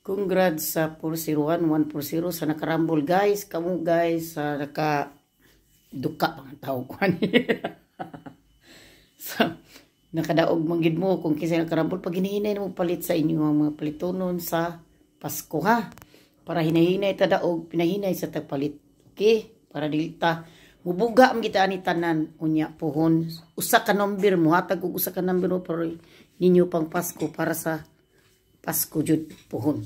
Congrats sa 401 140 sa nakarambol, guys. Kamo, guys, sa naka duka pa ang tawag ko ani. Sa nakadaog man gid mo kung kinsa nakarambol, pag hinahinay mo palit sa inyo ang mga palitonon sa Pasko, ha. Para hinahinay ta daog, pinahinay sa tagpalit. Okay? Para dili ta mubuga man kita ani tanan. Unya pohon usa ka number, muhatag og usa ka number mo para ninyo pang Pasko, para sa Pasko jud pohon.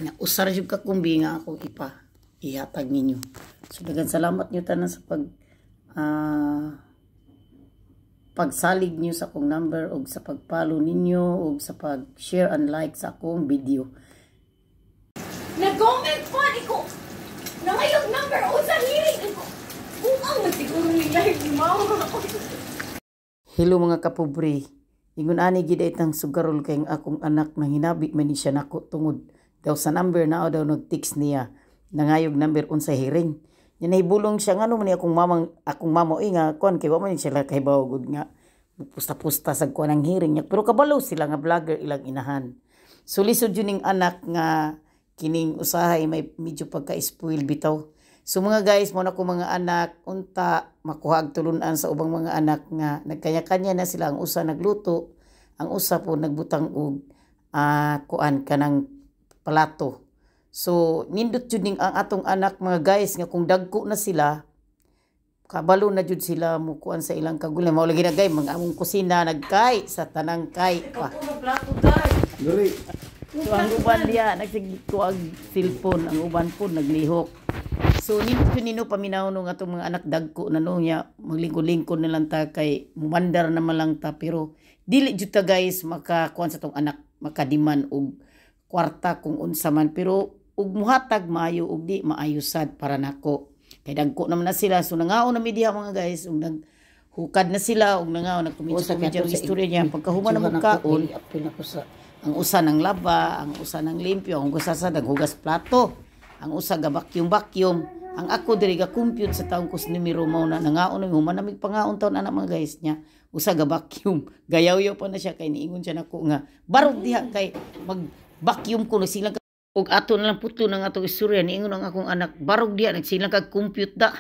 Na usa ra jud ka kumbi nga akong ipa ihatag ninyo. So daghang salamat niyo tanan sa pagsalig niyo sa akong number og sa pag-follow ninyo og sa pag-share and like sa akong video. Nag-comment pa ko. Nangayog number unsa hearing ko. Buang na siguro ni live ni mama. Hello, mga kapobre. Ingon ani gid ay tang sugarol kay ang akong anak nang hinabi man ni siya nako tungod daw sa number na daw nag-text niya, nangayog number unsa hearing. Nya nahibulong siya ngano man ni akong mamang, akong mama oy, nga kuan kay wa man ni sila kahibaw gud nga pusta-pusta sa kuan ang hearing niya, pero kabalo sila nga vlogger ilang inahan. So lisod yun ning anak nga kining usahay may medyo pagka-spoil bitaw. So mga guys, mo na ko mga anak, unta makuha ang tulunan sa ubang mga anak nga nagkanya-kanya na sila. Ang usa nagluto, ang usa po nagbutang og kuan kanang palato. So nindot jud ning ang atong anak, mga guys, nga kung dagko na sila, kabalo na jud sila mo kuan sa ilang kagulay. Mao lagi na gay mga among kusina nagkay sa tanang kay pa. Plato, guys. Dali. So ang uban diya nagsigkuag cellphone, ang uban po naglihok. So nindot jud nino paminaw no nga atong mga anak dagko na no nya maglingkod-lingkod na lang ta kay mumandar na man lang ta, pero dili jud ta, guys, makakuan sa atong anak, makadiman og kwarta kung unsa man, pero ug muhatag maayo, ug di maayo sad para nako kay dagko naman na sila. So nangaon na mi diha, mga guys, ug nag hukad na sila ug nangaon, nagkumidyo ang istorya niya. Pagkahuman na magkaon, Apil ako sa ang usa ng laba, ang usa ng limpyo, ang usa sa naghugas plato, ang usa ga vacuum vacuum, ang ako diri ga compute sa taong kus numero. Mao na nangaon na, human na mig pangaon taon anak, mga guys, niya. Usa ga vacuum, gayaw-yaw pa na siya kay niingon siya nako nga barog diha kay mag vacuum ko silang ug ato na lang putlo ng atong istorya. Niingon ang akong anak, "Barog diha, nagsilang kag compute da."